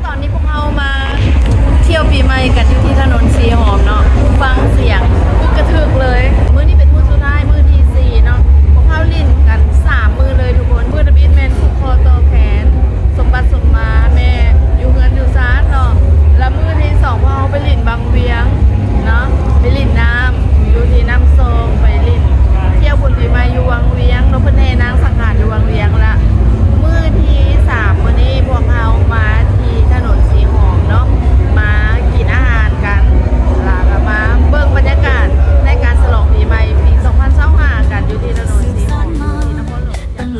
ຕອນນີ້ພວກເຮົາມາທ່ຽວປີໃໝ່ກັນຢູ່ທີ່ຖະໜົນສີຫອມເນາະ, ຟັງສຽງປຶກກະທຶກເລີຍ. ມື້ນີ້ເປັນມື້ສຸດທ້າຍ ມື້ທີສີ່ເນາະ, ພວກເຮົາຫຼິ້ນກັນສາມມື້ເລີຍທຸກຄົນ. ມື້ທຳອິດແມ່ນຜູກຄໍຕໍ່ແຂນ ສົມບັດສົມມາແມ່ຢູ່ເຮືອນຢູ່ຊານເນາະ, ລະມື້ທີສອງພວກເຮົາໄປຫຼິ້ນວັງວຽງເນາະ, ໄປຫຼິ້ນນ້ຳຢູ່ທີ່ນ້ຳຊອງ, ໄປຫຼິ້ນ ທ່ຽວບຸນປີໃໝ່ຢູ່ວັງວຽງເນາະ, ເພິ່ນແຫ່ນາງສັງຂານຢູ່ວັງວຽງ. ລະມື້ທີສາມມື້ນີ້ພວກເຮົາມາທີ່ຖະໜົນສີຫອມເນາະ, ມາກິນອາຫານກັນ ລະກະມາເບິ່ງບັນຍາກາດໃນການສະຫຼອງປີໃໝ່ປີສອງພັນຊາວຫ້າກັນ ຢູ່ທີ່ຖະໜົນສີຫອມ ທີ່ນະຄອນຫຼວງວຽງຈັນ.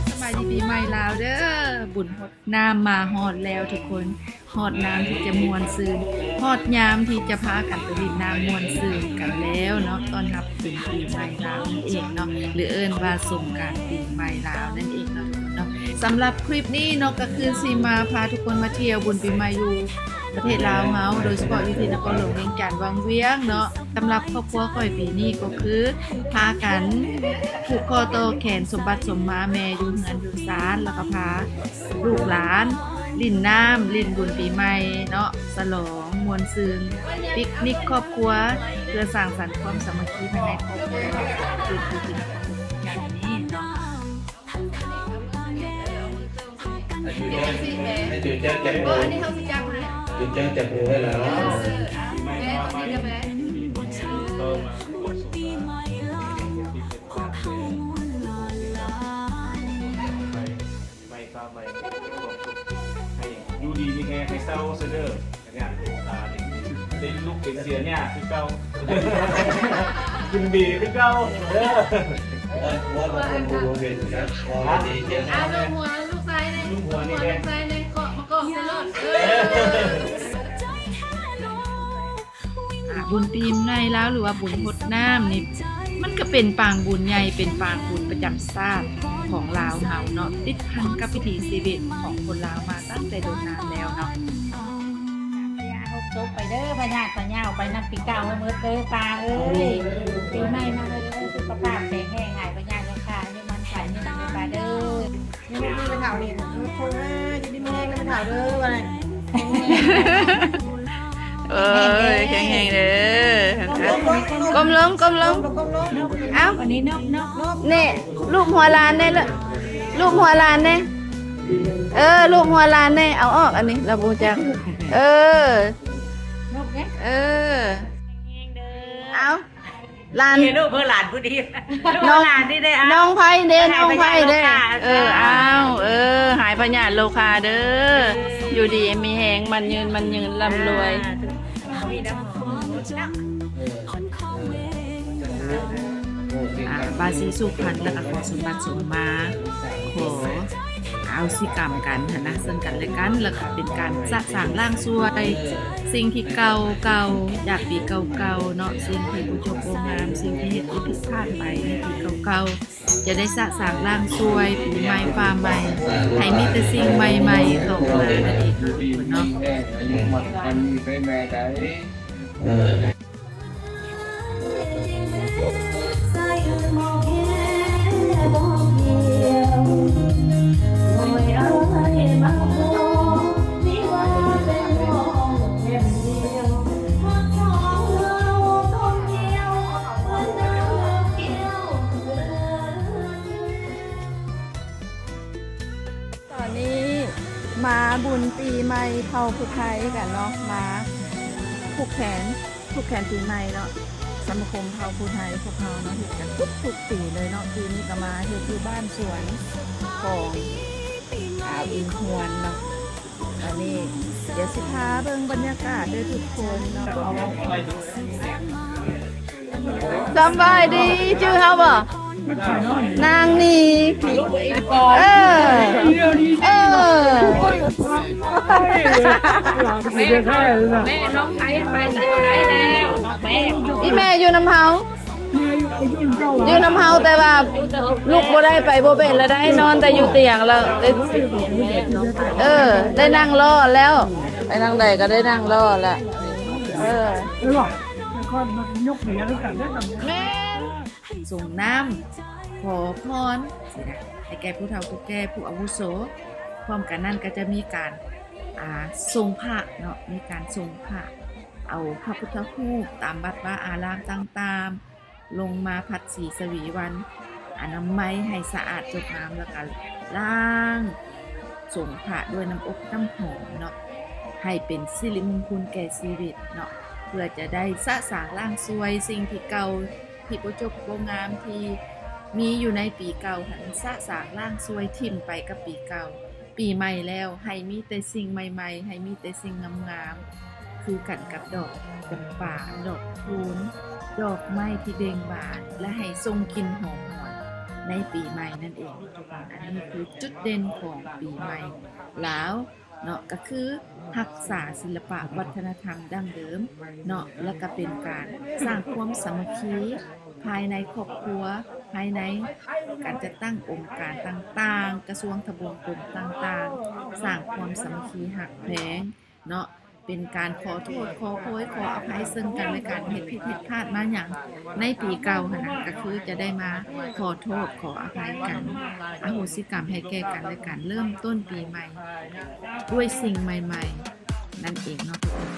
ສະບາຍດີປີໃໝ່ລາວເດີ້. ບຸນຫົດນ້ຳມາຮອດແລ້ວທຸກຄົນ, ຮອດຍາມທີ່ຈະມ່ວນຊື່ນ, ຮອດຍາມທີ່ຈະພາກັນໄປຫຼິ້ນນ້ຳມ່ວນຊື່ນກັນແລ້ວເນາະ, ຕ້ອນຮັບບຸນປີໃໝ່ລາວນັ້ນເອງເນາະ ຫຼືເອີ້ນວ່າສົງການປີໃໝ່ລາວນັ້ນເອງເນາະທຸກຄົນເນາະ. ສຳລັບຄລິບນີ້ເນາະ ກະຄືຊິມາພາທຸກຄົນມາທ່ຽວບຸນປີໃໝ່ຢູ່ປະເທດລາວເຮົາ, ໂດຍສະເພາະຢູ່ທີ່ນະຄອນຫຼວງວຽງຈັນ ວັງວຽງເນາະ. ສຳລັບຄອບຄົວຂ້ອຍປີນີ້ກໍຄືພາກັນຜູກຄໍຕໍ່ແຂນ ສົມບັດສົມມາແມ່ຢູ່ເຮືອນຢູ່ຊານ, ລະກະພາລູກຫຼານຫຼິ້ນນ້ຳ ຫຼິ້ນບຸນປີໃໝ່ເນາະ, ສະຫຼອງມ່ວນຊື່ນ ປິກນິກຄອບຄົວ ເພື່ອສ້າງສັນຄວາມສາມັກຄີພາຍໃນຄອບຄົວເນາະ, ຄືທີ່ນະຄອນຫຼວງວຽງຈັນນີ້ເນາະ. ໃຫ້ຈູແຈ້ງຈັບມື ໃຫ້ຈູແຈ້ງຈັບມືໃຫ້ລາວ. ໃຫ້ຢູ່ດີມີແຮງ ໃຫ້ເຊົາຊະເດີ ຍາກໂອກາດ ເປັນລູກເປັນເສຍຍາກຄືເກົ່າ ກິນດີຄືເກົ່າເດີ. ເອີ ຫົວບໍ່ຄົນຮູ້ເຫັນກັນ ພໍດີເຈົ້າ ອາ ລູບຫົວລູກຊາຍແດ່ ລູບຫົວນີ້ແດ່ ລູກຊາຍແດ່ ເກາະມາເກາະໃສ່ໂລດ ເອີ. ອາ ບຸນປີໃໝ່ລາວ ຫຼືວ່າບຸນຫົດນ້ຳນີ້ ມັນກະເປັນປາງບຸນໃຫຍ່ ເປັນປາງບຸນປະຈຳຊາດຂອງລາວເຮົາເນາະ, ຕິດພັນກັບວິຖີຊີວິດຂອງຄົນລາວມາຕັ້ງແຕ່ດົນນານແລ້ວເນາະ. ຢ່າຫົກຕົກໄປເດີ ພະຍາດພະເຍົາໄປນຳປີເກົ່າໃຫ້ໝົດເດີ ປ້າເອີຍ. ປີໃໝ່ມາເດີ ສຸຂະພາບແຂງແຮງ ຫາຍພະຍາດໂລຄາ ອາຍຸໝັ້ນຂວັນຍືນເດີ ປ້າເດີ. ຢູ່ດີມີແຮງເດີ ປ້າເດີ ວ່າແຫຼະ. ເອີຍ ແຂງແຮງເດີ. ກົ້ມລົງ ກົ້ມລົງ ກົ້ມລົງ. ເອົ້າ ອັນນີ້ນົກ ນົກ ນົກ. ນີ້ ລູບຫົວຫຼານແດ່ ລູບຫົວຫຼານແດ່. ເອີ ລູບຫົວຫຼານແດ່. ເອົາອອກ ອັນນີ້ລາວບໍ່ຮູ້ຈັກ. ເອີ ນົກເດ້. ເອີ ເອົາ ຫຼານ ເອີ ລູກເພິ່ນຫຼານຜູ້ດີ ນ້ອງ ນ້ອງໃຜເດ້ ນ້ອງໃຜເດ້. ເອີ ອ້າວ ເອີ ຫາຍພະຍາດໂລຄາເດີ ຢູ່ດີມີແຮງ ໝັ້ນຍືນ ໝັ້ນຍືນ ລ່ຳລວຍ. ອາ ບາສີສຸພັນ ລະກະຂໍສົມບັດສົມມາ ຂໍ ອາໂຫສິກຳກັນຫັ້ນນະ ເຊິ່ງກັນແລະກັນ ລະກະເປັນການສະສາງລ້າງຊ່ວຍສິ່ງທີ່ເກົ່າໆ ຈາກປີເກົ່າໆເນາະ, ສິ່ງທີ່ບໍ່ຈົບບໍ່ງາມ, ສິ່ງທີ່ເຮັດຜິດພາດໄປໃນປີເກົ່າໆ ຈະໄດ້ສະສາງລ້າງຊ່ວຍ ປີໃໝ່ຟ້າໃໝ່ ໃຫ້ມີແຕ່ສິ່ງໃໝ່ໆເຂົ້າມານັ້ນເອງເນາະ ທຸກຄົນເນາະ. ຕອນນີ້ມາບຸນປີໃໝ່ເຜົ່າຜູ້ໄທກັນເນາະ, ມາຜູກແຂນ ຜູກແຂນປີໃໝ່ເນາະ. ສະມາຄົມເຜົ່າຜູ້ໄທພວກເຮົາເນາະ ເຮັດກັນທຸກໆປີເລີຍເນາະ. ປີນີ້ກະມາເຮັດຢູ່ບ້ານສວນຂອງອາວອິນຮວນເນາະ. ອັນນີ້ດຽວຊິພາເບິ່ງບັນຍາກາດເດີທຸກຄົນເນາະ. ສຳບາຍດີ ຈື່ເຮົາບໍ່? ນາງນີ້ ເອີ ເອີ ແມ່ນ້ອງໄທໄປໃສກໍໄດ້ແລ້ວ ແມ່ ອີ່ແມ່ຢູ່ນຳເຮົາ ຢູ່ນຳເຮົາ ແຕ່ວ່າລຸກບໍ່ໄດ້ ໄປບໍ່ເປັນລະໄດ້ ນອນແຕ່ຢູ່ຕຽງລະ ເອີ ໄດ້ນັ່ງລໍ້ແລ້ວ ໄປທາງໃດກໍໄດ້ນັ່ງລໍ້ແລ້ວ ເອີ. ຂ້ອຍມັກຍົກເບຍນຳກັນເດ້. ແມ່ນ. ສົ່ງນ້ຳ ຂໍພອນ ຊີ້ນະ ໃຫ້ແກ່ຜູ້ເຖົ້າຜູ້ແກ່ ຜູ້ອາວຸໂສ. ພ້ອມກັນນັ້ນກໍຈະມີການ ອ່າ ສົງພະເນາະ ມີການສົງພະ ເອົາພະພຸດທະຮູບຕາມວັດວາອາລາມຕ່າງໆ ລົງມາຂັດສີສະຫວີວັນ ອະນາໄມໃຫ້ສະອາດຈົດງາມ ແລ້ວກໍລ້າງສົງພະດ້ວຍນ້ຳອົບນ້ຳຫອມເນາະ ໃຫ້ເປັນສິລິມຸງຄຸນແກ່ຊີວິດເນາະ ເພື່ອຈະໄດ້ສະສາງລ້າງຊ່ວຍສິ່ງທີ່ເກົ່າ ທີ່ບໍ່ຈົບບໍ່ງາມ ທີ່ມີຢູ່ໃນປີເກົ່າຫັ້ນ ສະສາງລ້າງຊ່ວຍຖິ້ມໄປກັບປີເກົ່າ. ປີໃໝ່ແລ້ວ ໃຫ້ມີແຕ່ສິ່ງໃໝ່ໆ ໃຫ້ມີແຕ່ສິ່ງງາມໆ ຄືກັນກັບດອກຈຳປາ ດອກຄູນ ດອກໄມ້ທີ່ເບັ່ງບານ ແລະ ໃຫ້ສົ່ງກິ່ນຫອມຫວນໃນປີໃໝ່ນັ້ນເອງ. ອັນນີ້ຄືຈຸດເດັ່ນຂອງປີໃໝ່ລາວເນາະ ກໍຄືຮັກສາສິລະປະວັດທະນະທຳດັ້ງເດີມເນາະ ແລະ ກໍເປັນການສ້າງຄວາມສາມັກຄີ ພາຍໃນຄອບຄົວ ພາຍໃນການຈັດຕັ້ງອົງການຕ່າງໆ ກະຊວງທະບວງກົມຕ່າງໆ ສ້າງຄວາມສາມັກຄີຮັກແພງເນາະ ເປັນການຂໍໂທດ ຂໍໂພຍ ຂໍອະໄພເຊິ່ງກັນແລະກັນ ເຮັດຜິດເຮັດພາດມາຫຍັງໃນປີເກົ່າຫັ້ນນະ ກະຄືຈະໄດ້ມາຂໍໂທດຂໍອະໄພກັນ ອະໂຫສິກຳໃຫ້ແກ່ກັນແລະກັນ ເລີ່ມຕົ້ນປີໃໝ່ດ້ວຍສິ່ງໃໝ່ໆ ນັ້ນເອງເນາະທຸກຄົນ.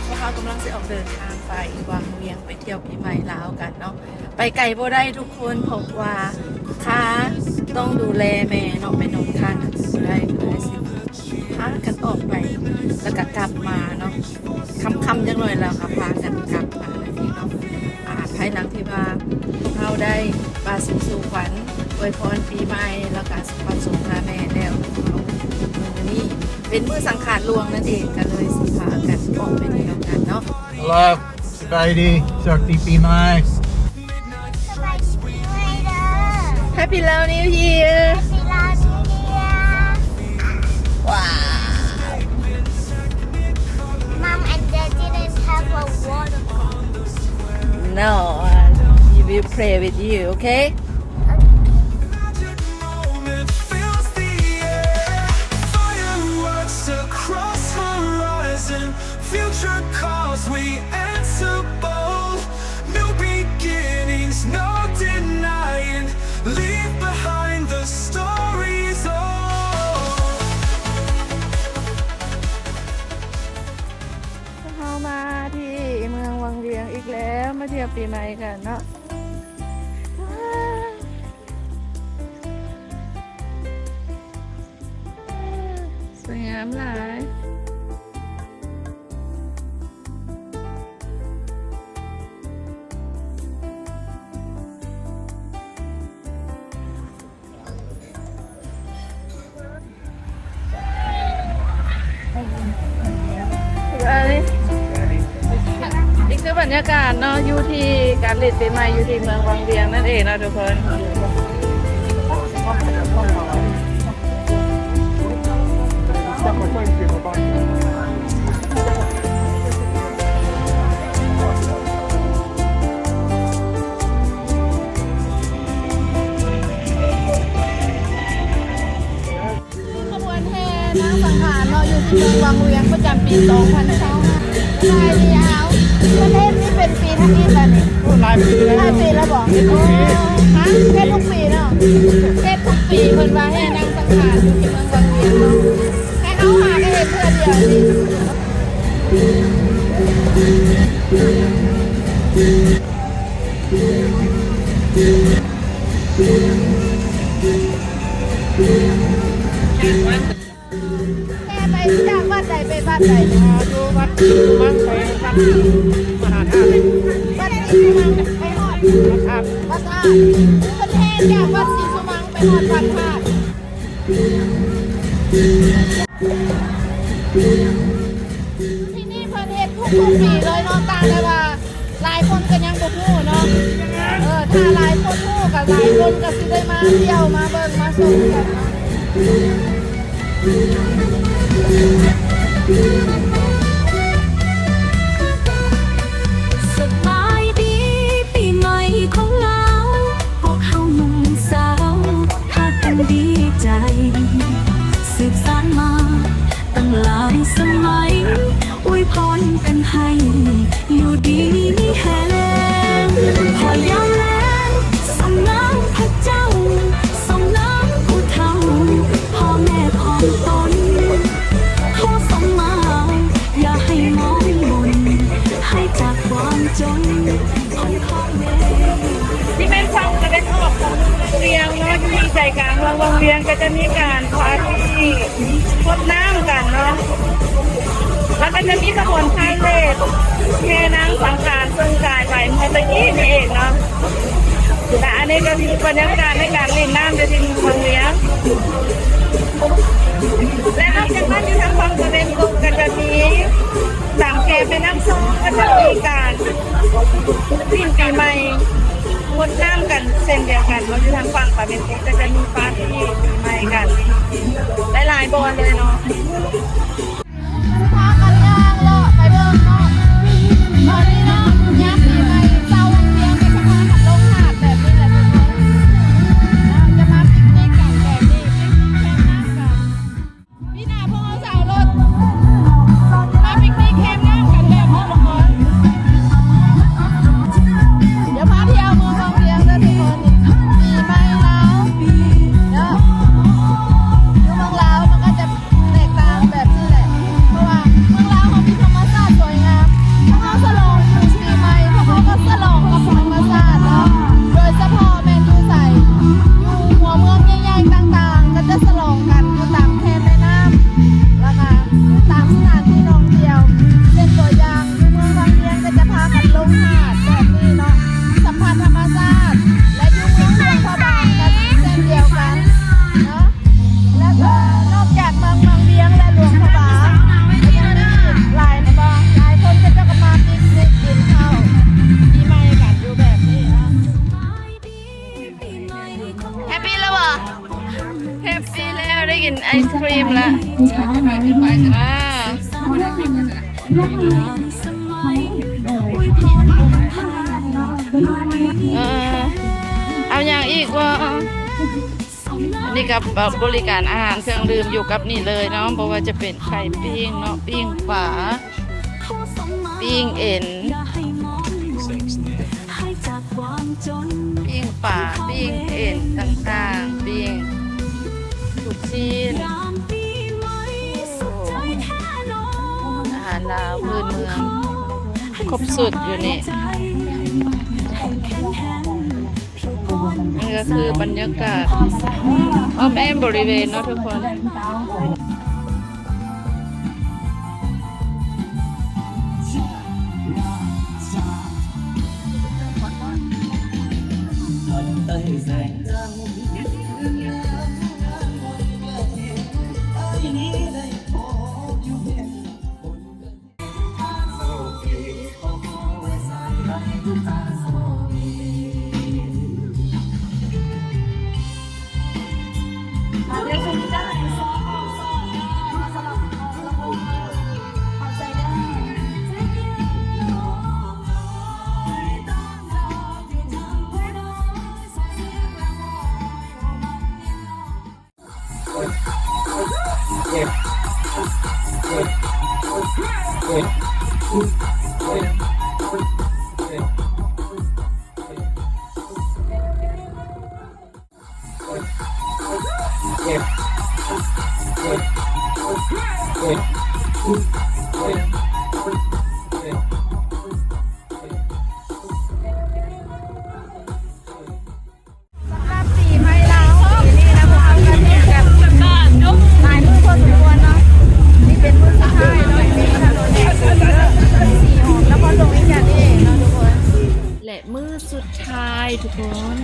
ພວກເຮົາກຳລັງຊິອອກເດີນທາງໄປວັງວຽງ ໄປທ່ຽວປີໃໝ່ລາວກັນເນາະ. ໄປໄກບໍ່ໄດ້ທຸກຄົນ ເພາະວ່າຂ້າຕ້ອງດູແລແມ່ເນາະ ໄປນອນຄ້າງກັນບໍ່ໄດ້ ກໍເລີຍຊິພາກັນອອກໄປ ແລ້ວກໍກັບມາເນາະ. ຄ່ຳໆຈັກໜ້ອຍແລ້ວກໍພາກັນກັບມານັ້ນເອງເນາະ. ອາ ພາຍຫຼັງທີ່ວ່າພວກເຮົາໄດ້ບາດສິ່ງສູ່ຂວັນ ອວຍພອນປີໃໝ່ ແລ້ວກໍສະເພາະສົງພະແມ່ແລ້ວ ມື້ນີ້ເປັນມື້ສັງຂານຫຼວງນັ້ນເອງ ກໍເລີຍຊິພາກັນອອກໄປທ່ຽວກັນເນາະ. Hello ສະບາຍດີ ສະຫວັດດີປີໃໝ່. ສະບາຍດີປີໃໝ່ເດີ. Happy Lao New Year. Happy Lao New Year. Wow. Mom and Dad didn't have a water. No, uh, we will play with you, okay? Okay. Future calls, we answer bold. New beginnings, no denying. Leave behind the stories old. ພວກເຮົາມາທີ່ເມືອງວັງວຽງອີກແລ້ວ ມາທ່ຽວປີໃໝ່ກັນເນາະ. ສວຍງາມຫຼາຍ. ນີ້ຄືບັນຍາກາດເນາະ ຢູ່ທີ່ການຫຼິ້ນປີໃໝ່ຢູ່ທີ່ເມືອງວັງວຽງນັ້ນເອງເນາະທຸກຄົນ. ຂະບວນແຫ່ນາງສັງຂານເນາະ ຢູ່ທີ່ເມືອງວັງວຽງ ປະຈຳປີສອງພັນຊາວຫ້າ. ສະບາຍດີອາວ. ເພິ່ນເຮັດນີ້ເປັນປີທຳອິດແລ້ວນີ້? ໂອ້ ຫຼາຍປີແລ້ວ. ຫຼາຍປີແລ້ວບໍ? ເຮັດທຸກປີ. ຮະ? ເຮັດທຸກປີເນາະ. ເຮັດທຸກປີ ເພິ່ນວ່າແຫ່ນາງສັງຂານຢູ່ທີ່ເມືອງວັງວຽງເນາະ. ແຕ່ເຮົາຫາກໍເຫັນເທື່ອດຽວນີ້. ແມ່ໄປຈາກວັດໃດໄປວັດໃດ? ອ່າ ຢູ່ວັດສີສຸມັງ ໄປວັດມະຫາທາດ. ວັດສີສຸມັງໄປຮອດວັດທາດ. ວັດທາດ. ເພິ່ນແຫ່ຈາກວັດສີສຸມັງໄປຮອດວັດທາດ. ທີ່ນີ້ເພິ່ນເຮັດທຸກໆປີເລີຍເນາະ ຕ່າງແຕ່ວ່າຫຼາຍຄົນກໍຍັງບໍ່ຮູ້ເນາະ. ເອີ ຖ້າຫຼາຍຄົນຮູ້ກໍຫຼາຍຄົນກໍຊິໄດ້ມາທ່ຽວມາເບິ່ງມາຊົມກັນເນາະ. ສະບາຍດີປີໃໝ່ຂອງລາວ ພວກເຮົາໜຸ່ມສາວພາກັນດີໃຈ ສືບສານມາຕັ້ງຫຼາຍສະໄໝ ອວຍພອນກັນໃຫ້ຢູ່ດີມີແຮງ ພໍຍາມແລງ ສົ່ງນາງພະເຈົ້າ ສົ່ງນາງຜູ້ເຖົ້າ ພໍ່ແມ່ພ້ອມຕົນ ຂໍສົ່ງມາ ຢ່າໃຫ້ມອງມົນ ໃຫ້ຈາກຄວາມຈົນ ຄົນຂອງແມ່. ນີ້ແມ່ນຝັ່ງຕາເວັນອອກຂອງເມືອງວັງວຽງເນາະ ຢູ່ໃນໃຈກາງເມືອງວັງວຽງ ກໍຈະມີການປາຕີ້ ຫົດນ້ຳກັນເນາະ ແລ້ວກໍຈະມີຂະບວນພາເຣດແຫ່ນາງສັງຂານ ເຊິ່ງກາຍໄປເມື່ອຕະກີ້ນີ້ເອງເນາະ. ແລະ ອັນນີ້ກໍຄືບັນຍາກາດໃນການຫຼິ້ນນ້ຳຢູ່ທີ່ເມືອງວັງວຽງ ແລະ ນອກຈາກນັ້ນ ຢູ່ທາງຝັ່ງຕາເວັນຕົກກໍຈະມີຕາມແຄມແມ່ນ້ຳຊອງ ກໍຈະມີການຫຼິ້ນປີໃໝ່ ຫົດນ້ຳກັນເຊັ່ນດຽວກັນເນາະ. ຢູ່ທາງຝັ່ງຕາເວັນຕົກກໍຈະມີປາຕີ້ປີໃໝ່ກັນຫຼາຍໆບ່ອນເລີຍເນາະ. ພາກັນຍ່າງເລາະໄປເບິ່ງເນາະ ຕອນນີ້ເນາະ ຍາມປີໃໝ່ຊາວວັງວຽງກໍຈະພາກັນລົງຫາດແບບນີ້ແຫຼະທຸກຄົນເນາະ ຈະມາປິກນິກກັນແບບນີ້ ປິກນິກແຄມນ້ຳກັນ. ປີໜ້າພວກເຮົາຈະເອົາລົດມາປິກນິກແຄມນ້ຳກັນແບບນີ້ທຸກຄົນ. ດຽວພາທ່ຽວເມືອງວັງວຽງເດີທຸກຄົນ ປີໃໝ່ລາວເດີ ຢູ່ເມືອງລາວມັນກໍຈະ ແຕກຕ່າງແບບນີ້ແຫຼະ ເພາະວ່າເມືອງລາວເຮົາມີທຳມະຊາດສວຍງາມ ພວກເຮົາສະຫຼອງປີໃໝ່ ພວກເຮົາກໍສະຫຼອງກັບທຳມະຊາດເນາະ ໂດຍສະເພາະແມ່ນຢູ່ໃສ ຢູ່ຫົວເມືອງໃຫຍ່ໆຕ່າງໆ ກໍຈະສະຫຼອງກັນຢູ່ຕາມແຄມແມ່ນ້ຳ ແລ້ວກໍຢູ່ຕາມສະຖານທີ່ທ່ອງທ່ຽວ ເຊັ່ນຕົວຢ່າງ ຢູ່ເມືອງວັງວຽງກໍຈະພາກັນລົງຫາດແບບນີ້ເນາະ ສຳຜັດທຳມະຊາດ ແລະ ຢູ່ເມືອງຫຼວງພະບາງກໍເຊັ່ນດຽວກັນເນາະ. ແລ້ວກໍນອກຈາກເມືອງວັງວຽງ ແລະ ຫຼວງພະບາງ ກໍຍັງມີອີກຫຼາຍ ແມ່ນບໍ່? ຫຼາຍຄົນເຂົາເຈົ້າກໍມາປິກນິກກິນເຂົ້າປີໃໝ່ກັນຢູ່ແບບນີ້ເນາະ. ແຮບປີແລ້ວບໍ່? ແຮບປີແລ້ວ ໄດ້ກິນໄອສຄຣີມແລ້ວ. ວ້າວ ເອີ ເອົາຫຍັງອີກບໍ່? ອັນນີ້ກໍບໍລິການອາຫານເຄື່ອງດື່ມຢູ່ກັບນີ້ເລີຍເນາະ ບໍ່ວ່າຈະເປັນໄຂ່ປີ້ງເນາະ ປີ້ງປາ ປີ້ງເອັນ ປີ້ງປາ ປີ້ງເອັນຕ່າງໆ ປີ້ງລູກຊີ້ນ ອາຫານລາວພື້ນເມືອງ ຄົບຊຸດຢູ່ນີ້. ນີ້ກໍຄືບັນຍາກາດອ້ອມແອ້ມບໍລິເວນເນາະທຸກຄົນ. ສຳລັບປີໃໝ່ລາວປີນີ້ນະ ພວກເຮົາກໍມີແບບຫຼາຍມື້ພໍສົມຄວນເນາະ. ນີ້ເປັນມື້ສຸດທ້າຍເນາະ ທີ່ຖະໜົນເອເຊຍ ສີຫອມ ນະຄອນຫຼວງວຽງຈັນນີ້ເອງເນາະທຸກຄົນ ແລະ ມື້ສຸດທ້າຍທຸກຄົນ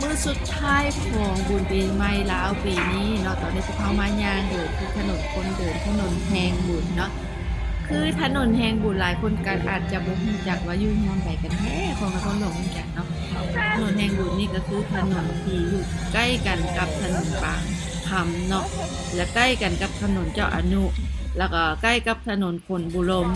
ມື້ສຸດທ້າຍຂອງບຸນ ປີໃໝ່ລາວປີນີ້ເນາະ, ຕອນນີ້ພວກເຮົາມາຍ່າງເດີນທີ່ຖະໜົນຄົນເດີນ, ຖະໜົນແຫ່ງບຸນເນາະ. ຄືຖະໜົນແຫ່ງບຸນ ຫຼາຍຄົນກໍອາດຈະບໍ່ຮູ້ຈັກວ່າຢູ່ບ່ອນໃດກັນແທ້ຂອງນະຄອນຫຼວງວຽງຈັນເນາະ. ຖະໜົນແຫ່ງບຸນນີ້ກໍຄືຖະໜົນທີ່ຢູ່ໃກ້ກັນກັບຖະໜົນປາງຄຳເນາະ ແລະ ໃກ້ກັນກັບຖະໜົນເຈົ້າອະນຸ ແລ້ວກໍໃກ້ກັບຖະໜົນ ຄົນບຸລົມ.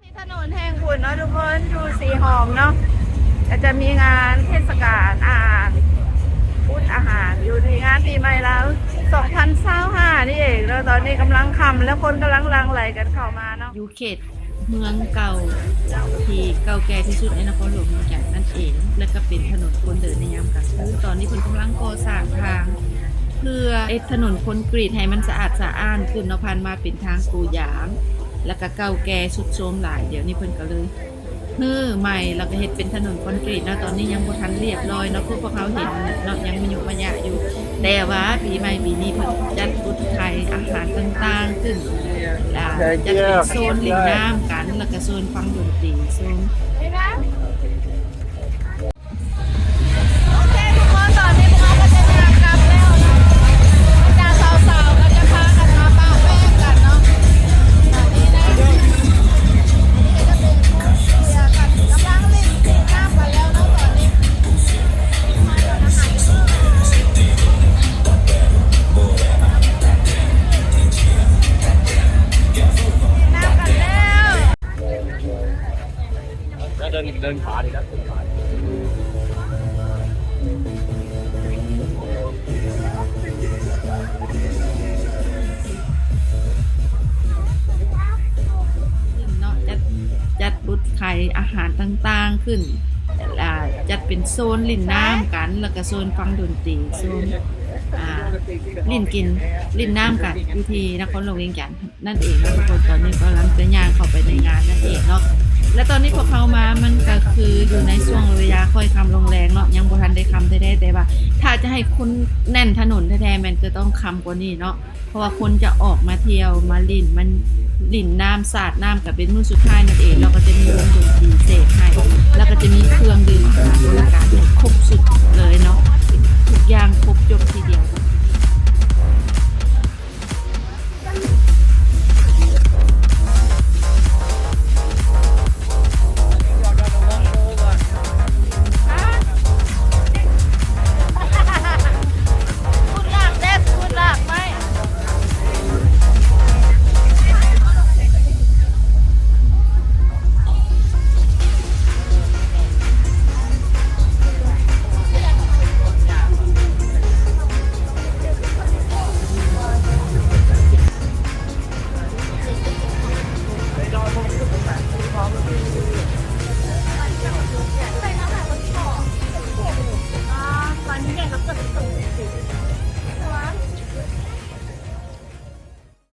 ທີ່ຖະໜົນແຫ່ງບຸນເນາະທຸກຄົນ, ຢູ່ສີຫອມເນາະ, ກໍຈະມີງານເທດສະການອາຫານ ບຸນອາຫານ ຢູ່ໃນງານປີໃໝ່ລາວສອງພັນຊາວຫ້ານີ້ເອງເນາະ. ຕອນນີ້ກຳລັງຄ່ຳ ແລ້ວຄົນກຳລັງຫຼັ່ງໄຫຼກັນເຂົ້າມາເນາະ. ຢູ່ເຂດ ເມືອງເກົ່າທີ່ເກົ່າແກ່ທີ່ສຸດໃນນະຄອນຫຼວງວຽງຈັນນັ້ນເອງ ແລະ ກໍເປັນຖະໜົນຄົນເດີນໃນຍາມກາງຄືນ. ຕອນນີ້ເພິ່ນກຳລັງກໍ່ສ້າງທາງ ເພື່ອເຮັດຖະໜົນຄອນກຣີດໃຫ້ມັນສະອາດສະອ້ານຂຶ້ນເນາະ, ຜ່ານມາເປັນທາງປູຢາງ ແລ້ວກໍເກົ່າແກ່ຊຸດໂຊມຫຼາຍ. ດຽວນີ້ເພິ່ນກໍເລີຍຮື້ໃໝ່ ແລ້ວກໍເຮັດເປັນຖະໜົນຄອນກຣີດເນາະ. ຕອນນີ້ຍັງບໍ່ທັນລຽບຮ້ອຍເນາະ ຄືພວກເຮົາເຫັນເນາະ, ຍັງມະຍຸມະຍະຢູ່. ແຕ່ວ່າປີໃໝ່ປີນີ້ເພິ່ນຈັດບຸດໄຄອາຫານຕ່າງໆຂຶ້ນ ອ່າ ຈັດເປັນໂຊນຫຼິ້ນນ້ຳກັນ ແລ້ວກໍໂຊນຟັງດົນຕີ ໂຊນ ໂອເຄທຸກຄົນ ຕອນນີ້ພວກເຮົາກໍຈະຍ່າງກັບແລ້ວເນາະ. ບັນດາສາວໆກໍຈະພາກັນມາປະແປ້ງກັນເນາະ. ຕອນນີ້ນະ ອັນນີ້ກໍຈະເປັນຜູ້ເຊຍກັນ ກຳລັງຫຼິ້ນຕີນ້ຳກັນແລ້ວເນາະ ຕອນນີ້. ເນາະ ຈັດ ຈັດບຸດໄຄອາຫານຕ່າງໆຂຶ້ນ ອ່າ ຈັດເປັນໂຊນຫຼິ້ນນ້ຳກັນ ແລ້ວກໍໂຊນຟັງດົນຕີ ໂຊນ ອ່າ ຫຼິ້ນກິນ ຫຼິ້ນນ້ຳກັນ ຢູ່ທີ່ນະຄອນຫຼວງວຽງຈັນນັ້ນເອງເນາະທຸກຄົນ. ຕອນນີ້ກຳລັງຈະຍ່າງເຂົ້າໄປໃນງານນັ້ນເອງເນາະ ແລະ ຕອນນີ້ພວກເຮົາມາ ມັນກໍຄືຢູ່ໃນຊ່ວງເວລາຄ້ອຍຄ່ຳລົງແລງເນາະ, ຍັງບໍ່ທັນໄດ້ຄ່ຳແທ້ໆ ແຕ່ວ່າຖ້າຈະໃຫ້ຄົນແໜ້ນຖະໜົນແທ້ໆ ແມ່ນຈະຕ້ອງຄ່ຳກວ່ານີ້ເນາະ. ເພາະວ່າຄົນຈະອອກມາທ່ຽວມາຫຼິ້ນ ມາຫຼິ້ນນ້ຳ ສາດນ້ຳ ກໍເປັນມື້ສຸດທ້າຍນັ້ນເອງ ແລ້ວກໍຈະ